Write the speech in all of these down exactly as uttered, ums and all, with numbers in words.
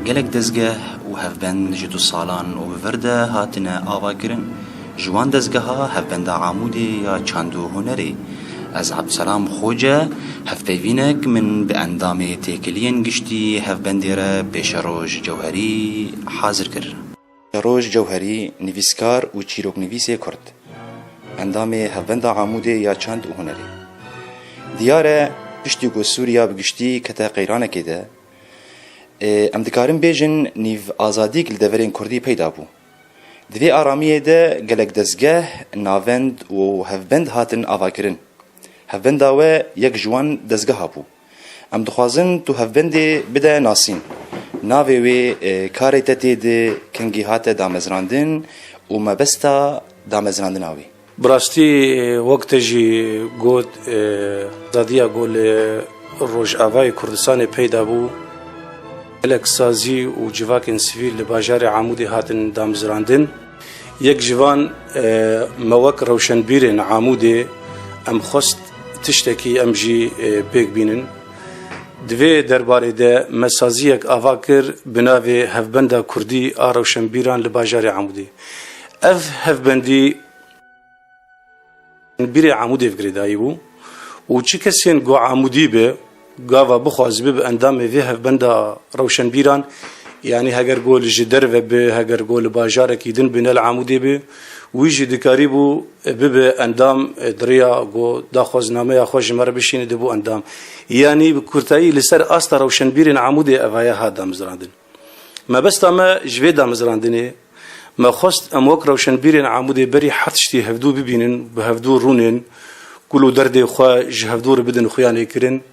Gelek dezgeh û hevbend ji du salan û bi vir de hatine avakirin. Ji wan dezgeha Hevbenda Amûdê ya Çand û Hunerê. Ez Ebdselam Xoce, hevpeyvînek min bi endamê têkiliyên giştî hevbendê re Pêşeroj Cewherî hazir kir. Pêşeroj Cewherî, nivîskar û çîroknivîsê kurd. Endamê Hevbenda Amûdê ya Çand û Hunerê. Diyar e, piştî ku Sûriya bi giştî kete qeyranekê de, Ê, em dikarin bêjin nîv azadîk li deverên kurdî peyda bû. Di vê aramiyê de gelek dezgeh, navend û hevbend hatin avakirin. Hevbenda we yek ji wan dezgeha bû. Em dixwazin tu hevbendê bide nasîn. Navê wê, ê, karê te tê de, kengî hate damezrandin û mebesta damezrandina wê. Bi rastî, wek te jî got, e, azadiya ku li Rojavayê Kurdistanê peyda bû, gelek sazî û civakên sivîl li bajarê Amûdê hatin damizrandin. Yek ji van, e, me wek rewşenbîrên Amûdê em xwest tiştekî em jî, e, pêk bînin. Di vê derbarê de me saziyek ava kir bi navê Hevbenda Kurdî a Rewşenbîran li bajarê Amûdê. Ev hevbendî bîrê Amûdê girêdayî bû û çi kesên ku Amûdî be, gava bixwaz bibe endamê vê hevbenda rewşenbîran, yanî heger ku li ji derve be, heger ku li bajarekî din be, ne li Amûdê be, wî jî dikarîbû bibe endam, e, di riya ku daxwaznameya xwe ji me re bişîne, dibû endam. Yanî bi kurtayî li ser asta rewşenbîrên Amûdê evaya hat damizrandin. Mebesta me ji vê damizrandinê, me xwest em wek rewşenbîrên Amûdê berî her tiştî hevdû bibînin, bi hevdû rûnên, kul û derdê xwe ji hevdû re bidin xuyanê kirin.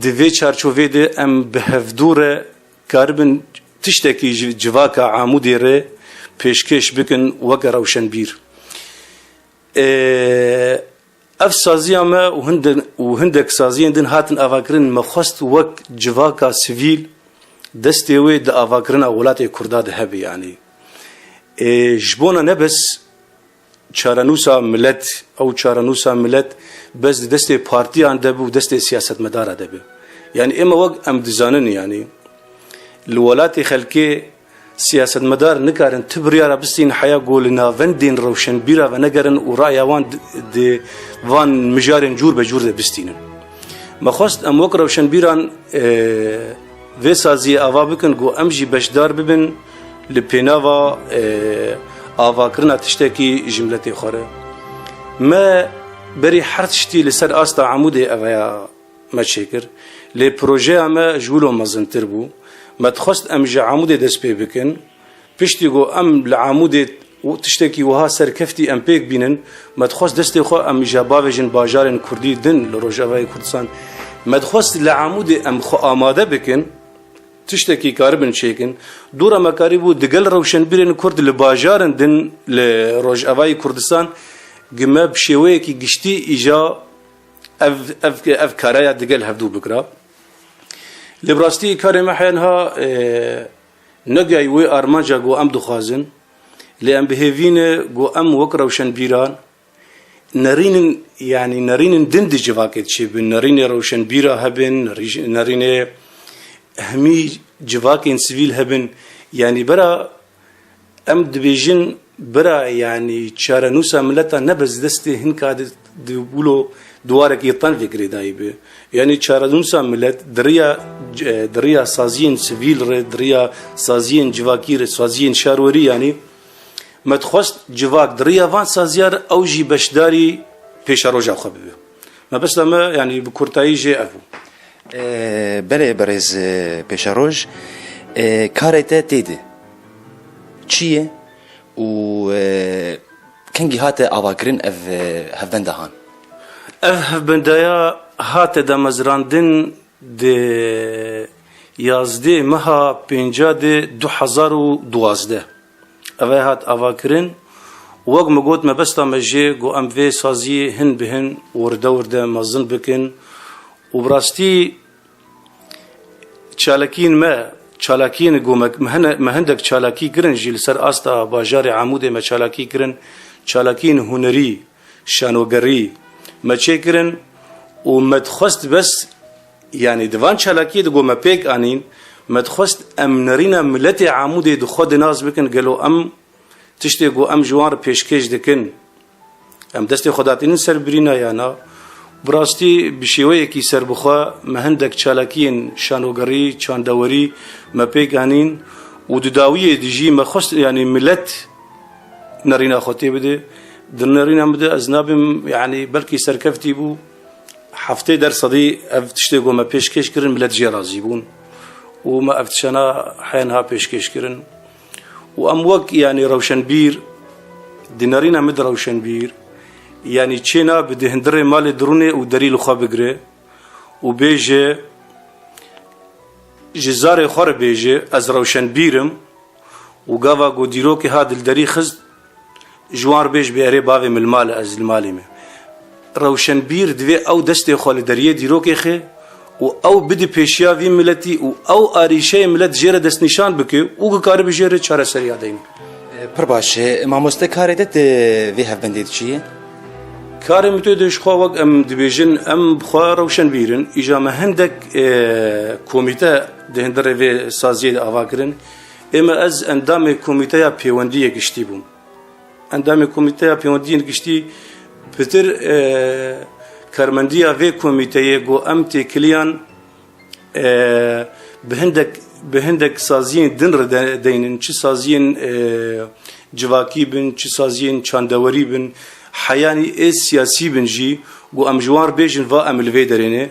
Di vê çarçovê de em bi hevdû re karibin tiştekî ji civaka Amûdê re pêşkêş bikin weke rewşenbîr. Ê, ev saziya me û hinde-, û hindek saziyên din hatin avakirin, me xwest wek civaka sivîl destê wê di avakirina welatê Kurda de hebe, yanî. Ê, ji bona ne bes çarenûsa milet, ew çarenûsa milet bes di destê partiyan de be û destê siyasetmedara de be. Yanî ême wek em dizanin, yanî li welatê xelkê siyasetmedar nikarin ti biryara bistînin heya ku li navendên rewşenbîra venegerin û raya wan di, di van mijarên cûr be cûr de bistînin. Me xwest em wek rewşenbîran, e, vê saziyê ava bikin ku em jî beşdar bibin li pênava, e, avakirina tiştekî ji miletê xwe re. Me berî her tiştî li ser asta Amûdê eveya me çêkir. Lê projeya me ji wilo mezintir bû. Me dixwest em ji Amûdê dest pê bikin. Piştî ku em li Amûdê û tiştekî wiha serkeftî em pêk bînin, me dixwest destê xwe em îja bavêjin bajarên kurdî din li Rojavayê Kurdistan. Me dixwest li Amûdê em xwe amade bikin, tiştekî karibin çêkin. Dûra me karîbû digel rewşenbîrên kurd li bajarên din li Rojavayê Kurdistan, gi me bi şêweyekî giştî îja ev, ev, ev karaya digel hevdû bikira. Lê bi rastî karê me heya niha, e, negihayî wê armanca ku em dixwazin, lê em bi hêvî ne ku em wek rewşenbîran nerînin, yanî nerînin din di civakê çêbin, nerînê rewşenbîra hebin, nerîj-, nerînê hemî civakên sivîl hebin. Yanî bera em dibêjin, bira, yanî çarenûsa mileta ne bes destê hinka di, di wilo duwarekî tenvê girêdayî be. Yanî çarenûsa milet di riya, e, di riya saziyên sivîl re, di riya saziyên civakî re, saziyên şarwerî, yanî me dixwest civak di riya van saziya re ew jî beşdarî pêşeroja xwe bibe. Mebesta me, yanî bi kurtayî jê ev bû. E, belê berêz, e, Pêşeroj, e, karê te tê de çi ye û, e, kengî hate avakirin ev, e, hevbenda han? Ev hevbendaya hate damezrandin di yazdê meha pênca de du hezar û duwazdeh. Ev ê hat avakirin. Wek min got, mebesta me jê ku em vê saziyê hin bi hin, wir de wir de mezin bikin. Û bi rastî çalakiyên me, çalakiyên ku me, me hine-, me hindek çalakî kirin jî li ser asta bajarê Amûdê me çalakî kirin, çalakiyên hunerî, şanogerî me çêkirin û me dixwest bes, yanî di van çalakiyê de ku me pêk anîn, Me dixwest em nerîna miletê Amûdê di xwe de nas bikin, gelo em tiştê ku em ji wan re pêşkêş dikin, em destê xwe datînin ser birîna ya na? Bi rastî bi şêweyekî serbixwe me hindek çalakiyên şanogerî, çandewerî me pêk anîn û di dawiyê de jî me xwest, yanî milet nerîna xwe tê bide. Di nerîna min de ez nabim, yanî belkî serkeftî bû. Heftê dersedî ev tiştê ku me pêşkêş kirin, milet jê razî bûn. Û me ev tiştana heya niha pêşkêş kirin. Û em wek, yanî rewşenbîr, di nerîna min de rewşenbîr, yanî çê nabe di hundirê malê dirûnê û derî li xwe bigire û bêje, ji zarê xwe re bêje, ez rewşenbîr im û gava ku dîrokê ha di li derî xist, ji wan re bêj bê, erê bavê min li mal e, ez li malê me. Rewşenbîr divê ew destê xwe li deriyê dîrokê xe û ew bide pêşiya vî miletî û ew arîşeyê milet jê re destnîşan bike û ku karibe jê re çareseriya deyne. Pir baş e. Mamoste, karê te di vê hevbendê de çi ye? Karê min tê de ji xwe, wek em dibêjin, em bi xwe rewşenbîr in. Îja me hindek, e, komîte di hundirê vê saziyê de ava kirin. Ê me, ez endamê komîteya pêwendiyê giştî bûm. Endamê komîteya pêwendiyên giştî pitir, e, karmendiya vê komîteyê ku em têkiliyan, e, bi hindek, bi hindek saziyên din re de-, deynin, çi saziyên, e, civakî bin, çi saziyên çandewerî bin, heyanî ê siyasî bin jî, ku em ji wan re bêjin, va em li vê derê ne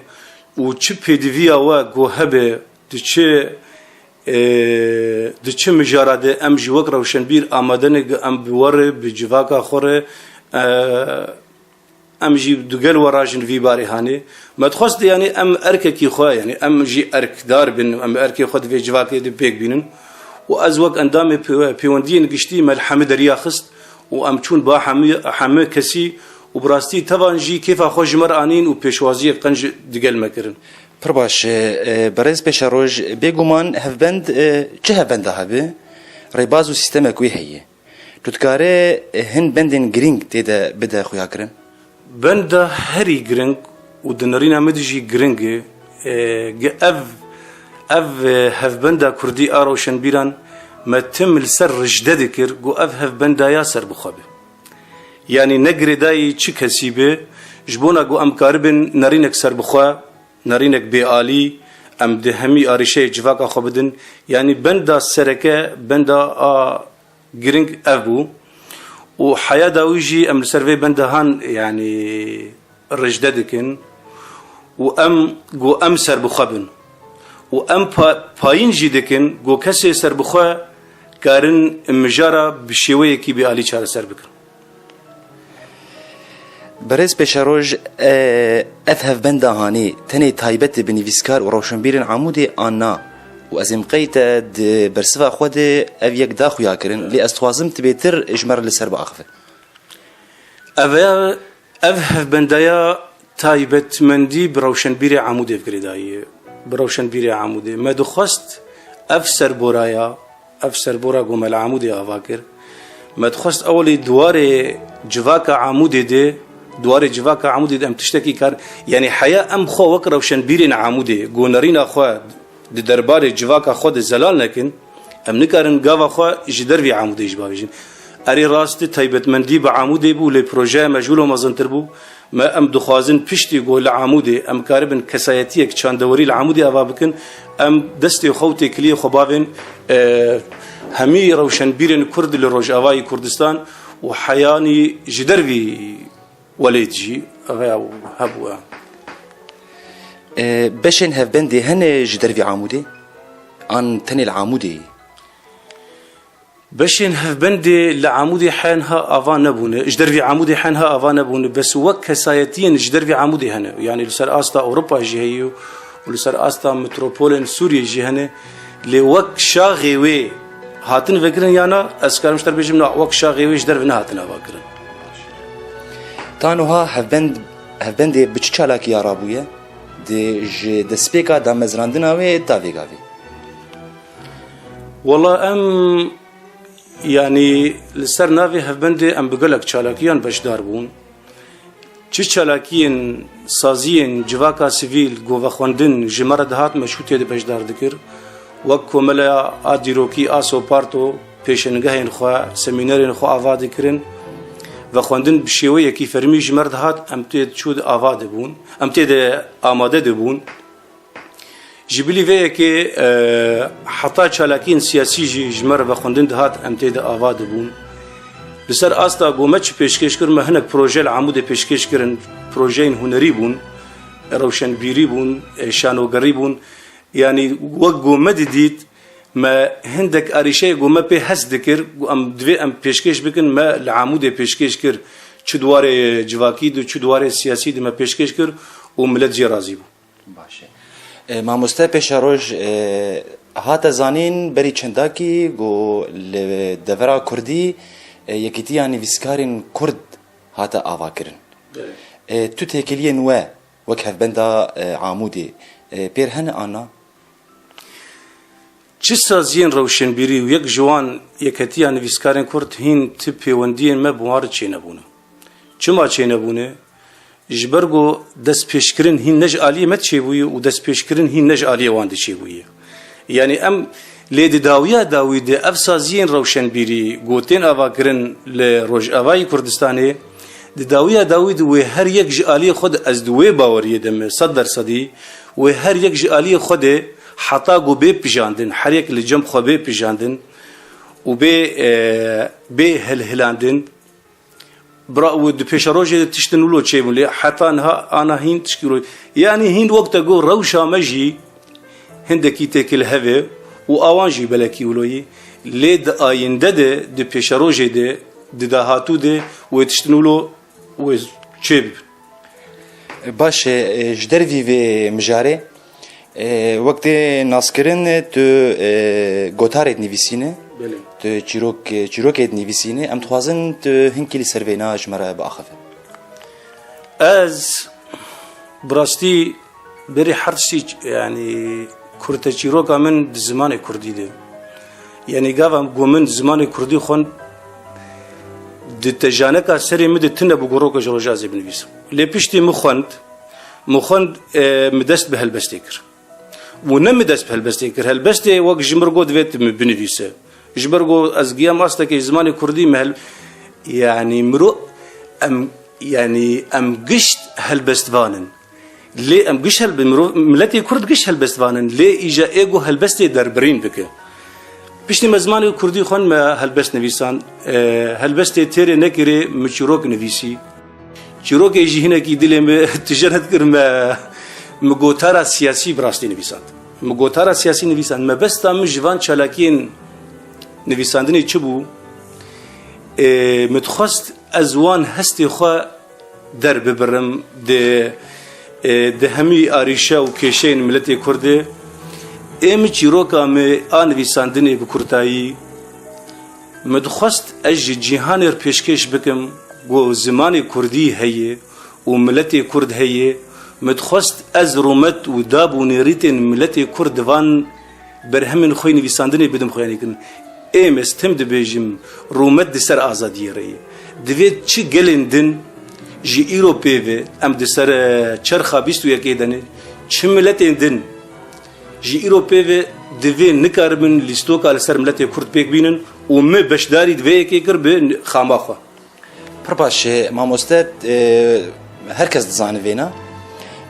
û çi pêdiviya we ku hebe, di çi, e, di çi mijara de em jî wek rewşenbîr amade ne ku em bi we re, bi civaka xwe re, e, em jî digel we rajin vî barê hanê. Me dixwest, yanî em erkekî xwe, yanî em jî erkdar bin, em erkê xwe di vê civakê de pêk bînin. Û ez wek endamê pê-, pêwendiyên giştî me li hemî deriya xist û em çûn ba hemî, hemî kesî û bi rastî tevan jî kêfa xwe ji me re anîn û pêşwaziyek qenc digel me kirin. Pir baş e, e, berêz Pêşeroj, bêguman hevbend, e, çi hevbenda hebe, rêbaz û sîstemek wê heye. Tu dikare, e, hin bendên girîng tê de bide xuyakirin? Benda herî giring û di nerîna min de jî giring e, e, gi ev, ev, e, hevbenda kurdî a rewşenbîran me tim li ser rijde dikir ku ev hevbenda ya serbixwe be. Yanî ne girêdayî çi kesî be, ji bona ku em karibin nerînek serbixwe, nerînek bêalî, em di hemî arîşeyê civaka xwe bidin. Yanî benda sereke, benda a giring ev bû. Û heya dawî jî em li ser vê benda han, yanî rijde dikin û em, ku em serbixwe bin. Û em pa-, payîn jî dikin ku kesê serbixwe karin mijara bi şêweyekî bêalî çareser bikin. Berêz Pêşeroj, e, ev hevbenda hanê tenê taybet e bi nivîskar û rewşenbîrên Amûdê an na? Û ez ê miqeyte di bersiva xwe de ev yek da xuya kirin, lê ez dixwazim tu bêtir ji me re li ser biaxive. Ev ya, ev hevbendaya taybetmendî bi rewşenbîrê Amûdê girêdayî ye. Bi rewşenbîrê Amûdê. Me dixwest ev serboraya, ev serbora ku me li Amûdê ava kir, me dixwest ewilî di warê civaka Amûdê de, di warê civaka Amûdê de em tiştekî kar, yanî heya em xwe wek rewşenbîrên Amûdê, ku nerîna xwe di derbarê civaka xwe de zelal nekin, em nikarin gava xwe ji dervî Amûdê jî bavêjin. Erê rast e, taybetmendî bi Amûdê bû, lê projeya me ji wilo mezintir bû. Me, em dixwazin piştî ku li Amûdê em karibin kesayetiyek çandewerî li Amûdê ava bikin, em destê xwe û têkiliyê xwe bavên, e, hemî rewşenbîrên Kurd li Rojavayê Kurdistan û heyanî ji dervî welêt jî ev ya hebû. E, beşên hevbendê hene ji dervî Amûdê? An tenê li Amûdê ye? Beşên hevbendê li Amûdê henha ava nebûne, ji dervî Amûdê henha ava nebûne, bes wek kesayetiyên ji dervî Amûdê hene. Yanî li ser asta Ewropa jî heye û li ser asta metropolên Sûriyê jî hene. Lê wek şaxê wê hatin vekirin ya na, ez karim ji te re bêjim na, wek şaxê wê ji derve nehatin avakirin. Ta niha hevbend, hevbendê bi çi çalakiya rabûye? Di ji destpêka damezrandina wê ta vê gavê? Wela em, yanî li ser navê hevbendê em bi gelek çalakiyan beşdar bûn. Çi çalakiyên saziyên civaka sivîl ku vexwendin ji me re dihat, me çû tê de beşdar dikir. Wek komeleya a dîrokî, a Soparto, pêşengehên xwe, semînerên xwe ava dikirin. Vexwendin bi şêweyekî fermî ji me re dihat, em tê diçû di ava dibûn, em tê de amade dibûn. Ji bilî vê yekê, e, heta çalakiyên siyasî jî ji me re vexwendin dihat, em tê de ava dibûn. Li ser asta ku me çi pêşkêş kir, me hinek proje li Amûdê pêşkêş kirin, projeyên hunerî bûn, rewşenbîrî bûn, e, şanogerî bûn. Yanî wek ku me didît, me hindek arîşeyê ku me pê hez dikir, ku em divê em pêşkêş bikin, me li Amûdê pêşkêş kir. Çi di warê civakî de, çi di warê siyasî de me pêşkêş kir û milet jê razî bû. Baş e. E, mamoste Pêşeroj, e, hate zanîn berî çendakî ku li devera Kurdî, e, Yekîtiya Nivîskarên Kurd hate avakirin. Evet. E, tu têkiliyên we wek hevbenda, e, Amûdê, e, pêr hene an na? Çi saziyên rewşenbîrî û yek ji wan Yeketiya Nivîskarên Kurd hîn ti pêwendiyên me bi wan re çênebûne. Çima çênebûne? Ji ber ku destpêşkirin hîn ne ji aliyê me diçêbûye û destpêşkirin hîn ne ji aliyê wan diçêbûye. Yanî em lê di dawiya dawî de ev saziyên rewşenbîrî ku tên avakirin li Rojavayê Kurdistanê, di dawiya dawî de wê her yek ji aliyê xwe de, ez di wê baweriyê de me sed dersedî, wê her yek ji aliyê xwe de heta ku bê pijandin, her yek li cem xwe bê pijandin û bê, e, bê hilhilandin, bira û di pêşerojê de tiştin wilo çêbûn, lê heta niha ana hîn tişkî wilo. Yanî hîn wek te got rewşa me jî hindekî têkil hev e û awan jî belekî wilo yî. Lê di ayînde de, di pêşerojê de, di dahatû de wê tiştin wilo wê çêbibin. Baş e, e, ji dervî vê mijarê, e, wek tê naskirin, tu, e, gotarê dinivîsîne, Belê. Tu çîrok, çîrokê dinivîsîne. Em dixwazin tu hinkî li ser vêna ji me re biaxive. Ez bi rastî berî her tiştî, yanî kurteçîroka min di zimanê kurdî de. Yanî gava ku min zimanê kurdî xwend, di tejaneka serê min de tune bû ku roke ji roja ez ê binivîsim. Lê piştî min xwend, min xwend, e, min dest bi helbestê kir. Û ne min dest bi helbestê kir. Helbestê wek ji min re got divê tu min binivîse. Ji ber ku ez giyam astekê zimanê kurdî me hel-, yanî miro-, em, yanî em gişt helbestvan in. Lê em giş helbe-, mirov, miletê Kurd giş helbestvan in. Lê îja ê ku helbestê derbirîn bike. Piştî me zimanê Kurdî xwend, me helbest nivîsan. E, helbestê têrê nekirê, min çîrok nivîsî. Çîrokê jî hinekî dilê min tije nedikir, me, min gotara siyasî bi rastî nivîsand. Min gotara siyasî nivîsand. Mebesta min ji van çalakiyên nivîsandinê çi bû? E, min dixwest ez wan hestê xwe derbibirim di, e, di hemî arîşe û kêşeyên miletê Kurd de. Ê min çîroka min a nivîsandinê bi kurtayî, min dixwest ez ji cîhanê re pêşkêş bikim ku zimanê Kurdî heye û miletê Kurd heye. Min dixwest ez rûmet û dab û nêrîtên miletê Kurd di van berhemên xwe yê nivîsandinê bidim xweyanîkirin. Ê min, ez tim dibêjim, rûmet di ser azadiyê re ye. Divê çi gelên din ji îro pê ve, em di ser, e, çerxa bîst û yekê de ne, çi miletên din ji îro pê ve divê nikaribin lîstoka li ser miletê Kurd pêk bînin û min beşdarî di vê yekê kir bi xama xwe. Pir baş e, mamoste, e, her kes dizane vêna.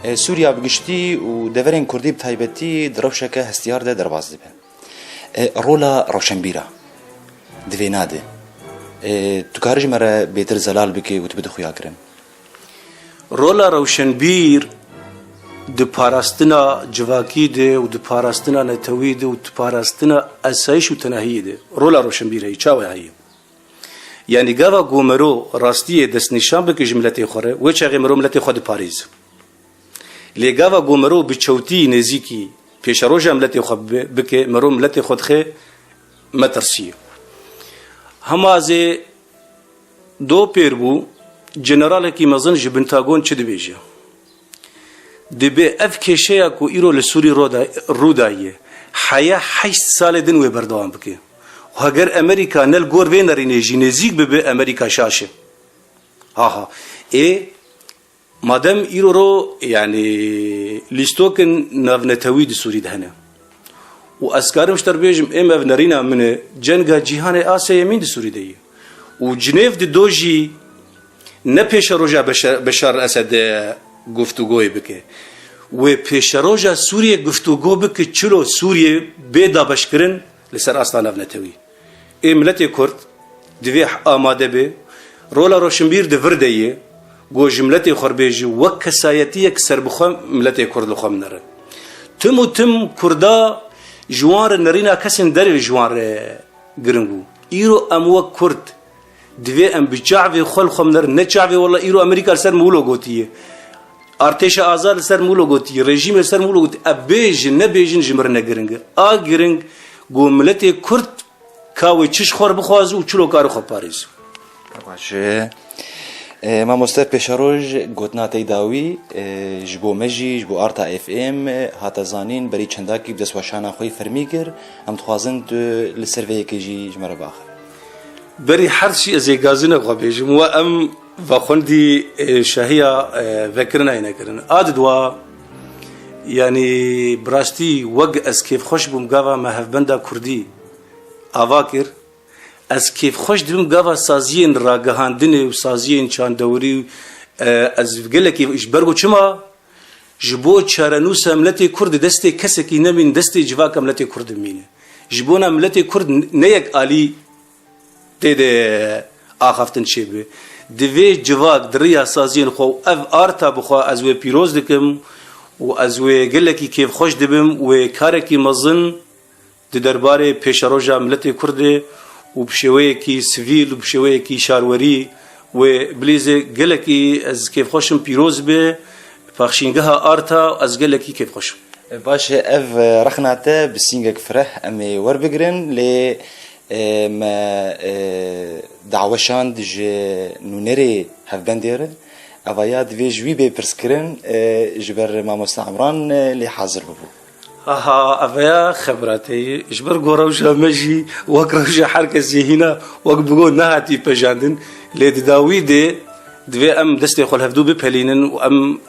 E, Sûriya bi giştî û deverên Kurdî bi taybetî di rewşeke hestiyar de derbas dibe. E, rola rewşenbîra di vêna de, e, tu karî ji me re bêtir zelal bike û tu bide xuyakirin? Rola rewşenbîr di parastina civakî de û di parastina netewî de û di parastina esayîş û tenahiyê de rola rewşenbîr heye. Çawa heye? Yanî gava ku mero rastiyê destnîşan bike ji miletê xwe re, wê çaxê mero miletê xwe diparêze. Lê gava ku mero bi çewtî nêzîkî pêşeroja miletê xwe bi-, bike, mero miletê xwe dixe metirsiye. Hema ez ê do pêr bû, generalekî mezin ji Pentagon çi dibêje? Dibê ev kêşeya ku îro li Sûrî roda-, rû daye, heya heşt salê din wê berdewam bike. Û heger Amerîka ne li gor vê nerînê jî nêzîk bibe, Amerîka şaş e. Aha. Ê, madem îro ro, yanî lîstokin navnetewî di Sûrî de hene. Û ez karim ji te re bêjim, êm ev nerîna min e, cenga cîhanê a sêyemîn di Sûrî de ye. Û Cinêv di do jî ne pêşeroja Beşe-, Beşar Esed e guftûgoyê bike. Wê pêşeroja Sûriyê guftûgo bike, çilo Sûriyê bê dabeşkirin li ser asta navnetewî. Ê miletê Kurd divê amade be, rola roşinbîr di vir de ye, ku ji miletê xwe re bêje, wek kesayetiyek serbixwe miletê Kurd li xwe binere. Tim û tim Kurda ji wan re nerîna kesên derê li ji wan re giring bû. Îro em wek Kurd divê em bi çavê xwe li xwe binerin. Ne çavê wela îro Amerîka li ser min wilo gotiye. Artêşa azad li ser min wilo gotiye. Rejîmê li ser min wilo gotiye. Ev bêjin, nebêjin ji min re ne giring e. A giring ku miletê Kurd ka wê çi ji xwe re bixwaze û çilo kare xwe parêze. Baş e. E, mamoste Pêşeroj, gotina te yê dawî, e, ji bo me jî, ji bo Arta F M, e, hate zanîn, berî çendakî bi destweşana xwe yê fermî kir. Em dixwazin tu li ser vê yekê jî ji me re biaxivî. Berî her tiştî ez ê gazîna xwe bêjim. We em vexwendî, e, şahiya, e, vekirina yê nekirin. A di dua, yanî bi rastî wek ez kêfxweş bûm gava me hevbenda Kurdî ava kir. Ez kêfxweş dibim gava saziyên ragihandinê û saziyên çandewirî, e, ez gelekî ji ber ku çima? Ji bo çarenûsa miletê Kurd di destê kesekî nemîn, destê civaka miletê Kurd dimîne. Ji bona miletê Kurd ne yek alî tê de axaftin çêbibe. Divê civak di riya saziyên xwe û ev arta bixwe ez wê pîroz dikim û ez wê gelekî kêfxweş dibim, wê karekî mezin di derbarê pêşeroja miletê Kurd de û bi şêweyekî sivîl û bi şêweyekî şarwerî wê bilîzê gelekî ez kêfxweş im, pîroz be pexşîngeha Arta, ez gelekî kêfxweş im. Baş e, ev rexna te bi sîngek fireh em ê werbigirin, lê, e, me, e, daweşand ji nûnerê hevbendê re. Evaya divê ji wî bê pirskirin, e, ji ber mamoste Emran, e, lê hazir bibû. Aha, eveya xebra te ye. Ji ber ku rewşa me jî wek rewşa her kesê hîna, wek bigot nehatî pejandin. Lê di dawî de divê em destê xwe li hevdû bipelînin û em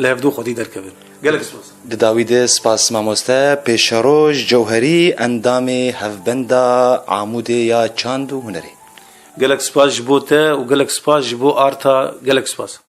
li hevdû xwedî derkevin. Gelek spas. Di dawî de spas mamoste Pêşeroj Cewherî, endamê Hevbenda Amûdê ya Çand û Hunerê. Gelek spas ji bo te û gelek spas ji bo Arta. Gelek spas.